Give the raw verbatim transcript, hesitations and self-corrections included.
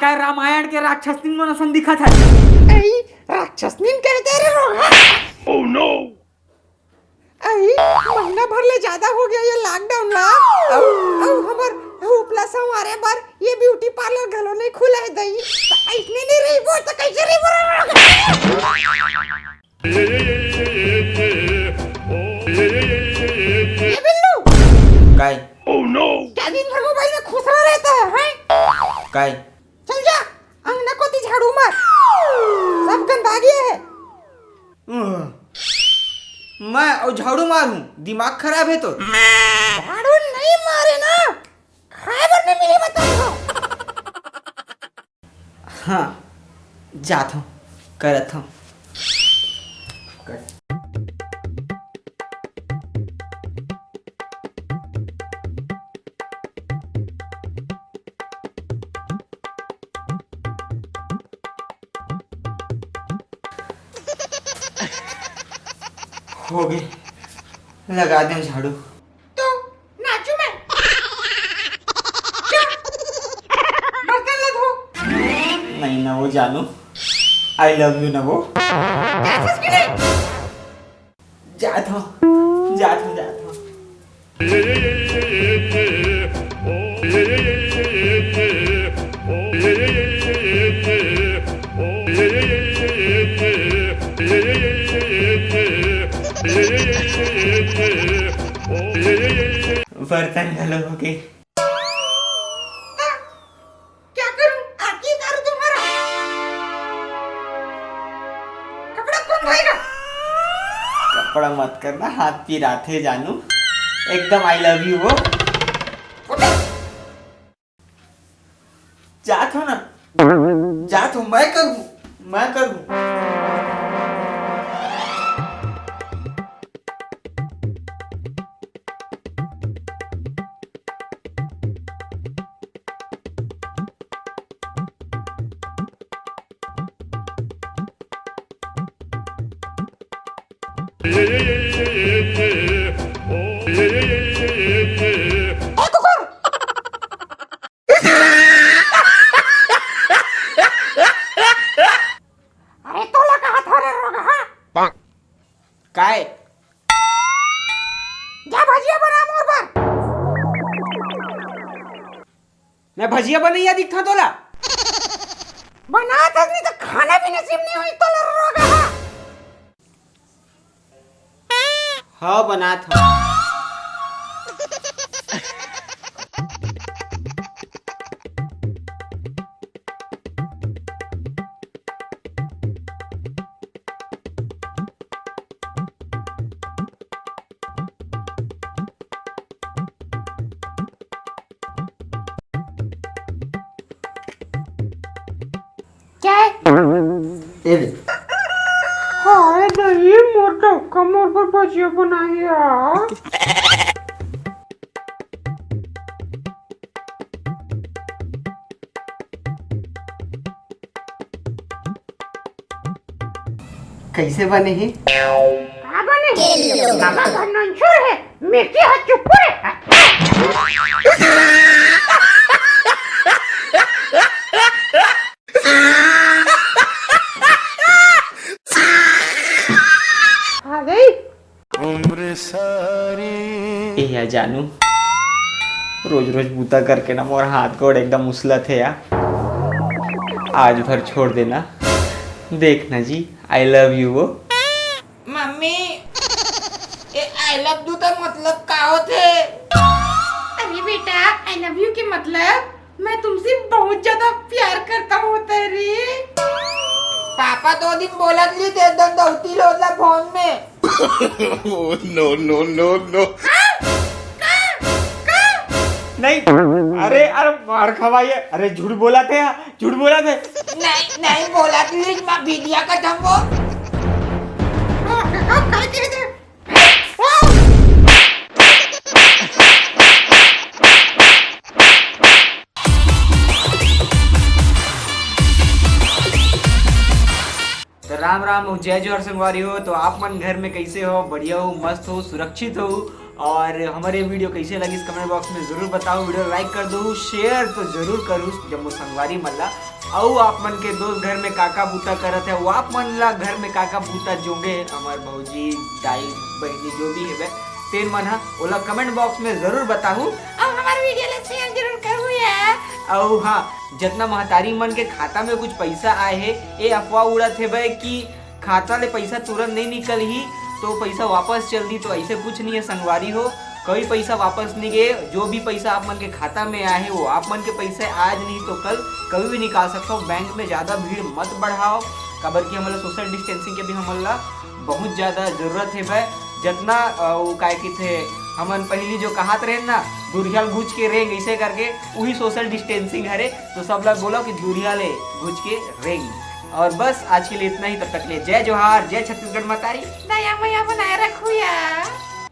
काय रामायण के राक्षसनीन मन असन दिखत हे। अई, राक्षसनीन कहते रे रोगहा। Oh no! अई, महीना भर ले ज्यादा हो गया ये lockdown ला। अउ, अउ हमर उपला संवारे बर ये beauty parlour घलो नहीं खुला हे दई। त अइसने नहीं रहिबो त कैसे रहिबो रे रोगहा? ए बिल्लू, काय? क्या दिन भर मोबाइल में खुसरा रहता है, हैं? काय? चल जा, अंगना कोती झाड़ू मार, सब गंदा गया है। उह, मैं अउ झाड़ू मारूं, दिमाग खराब है तो। झाड़ू नहीं मारे ना, खाए बर नहीं मिले बताओ। हाँ, जात हूँ, करत हूँ। हो गए, लगा दें झाड़ू। तो नाचू मैं। जा, बर्तन ला धो। नहीं ना वो जानू, I love you ना वो। कैसे की नहीं? जात हूँ, जात हूँ, जात हूँ। बर्तन घलो होगे। क्या करूं? आरती उतारूं तुम्हारा? कपड़ा कौन धोएगा? कपड़ा मत करना, हाथ पिराथे जानू। एकदम I love you वो। उठो। जात हो ना, जात हो, मैं करूं, मैं करूं। अरे तोला कहा था रे रोगहा? काय? जा भजिया बना मोर बर। मैं भजिया बनइया दिखता तोला? बना तक नहीं तो खाना भी नसीब नहीं हुई तोला रोगहा। हाँ, बनात हव। क्या है? ए दे। हाय दई, मोर डौका मोर बर भजिया बनाए हे यार। कैसे बने हे? का बने हे? मगर घर नंचुर हे, मिर्ची ह चुप्पू रे। आ गई। ए या जानू, रोज रोज बूता करके ना मोर हाथ गोड़ एकदम उसलत हे यार। आज भर छोड़ देना। देख ना जी, I love you वो। मम्मी, ये I love you का मतलब का होथे? अरे बेटा, I love you के मतलब मैं तुमसे बहुत ज्यादा प्यार करता हूँ तेरी। पापा तो दिन बोलत ली थे, एकदम दौती लोला फोन में। Oh, no, no, no, no। नहीं, अरे, अरे, मार खवाइए। अरे, झूठ बोला थे, झूठ बोला थे। नहीं, नहीं बोला, प्लीज, मैं भिदिया का थम्बो। तो राम राम अउ जय जोहार संगवारी हो। तो आप मन घर में कैसे हो? बढ़िया हो, मस्त हो, सुरक्षित हो? और हमर ये video कैसे लगिस, comment box में जरूर बताओ। Video like कर दो, share तो जरूर करू जम्मो संगवारी मन ला। अउ आप मन के दोस्त घर में का का बूता करत हे, वो आप मन ला घर में का का बूता जोंगे, हमर भौजी, दाई, बहिनी जो भी हेबे, तेन मन हा ओला comment box में जरूर बताहू। अउ हमर video ला share जरूर करहू यार। अउ हाँ, जतना महतारी मन के खाता में कुछ पैसा आए हे, ए अफवाह उड़त हेबे कि खाता ले पैसा तुरंत नहीं निकलही तो पैसा वापस चल दी, तो ऐसे कुछ नहीं है संगवारी हो। कोई पैसा वापस नहीं गए। जो भी पैसा आप मन के खाता में आए हे, वो आप मन के पैसा है, आज नहीं तो कल कभी भी निकाल सकते हो। बैंक में ज़्यादा भीड़ मत बढ़ाओ, काबर कि हमन ला social distancing के भी हमन ला बहुत ज़्यादा जरूरत हेबे। जतना अ, वो काय किथे, हमन पहली जो कहात रहे ना, दूरिहा ल घुच के रेंग, ऐसे करके वही social distancing हरे। तो सब लोग बोलो कि दूरिहा ले घुच के रेंग। और बस आज के लिए इतना ही। तब तक के लिए जय जोहार, जय छत्तीसगढ़ महतारी। दया मया बनाए रखू यार।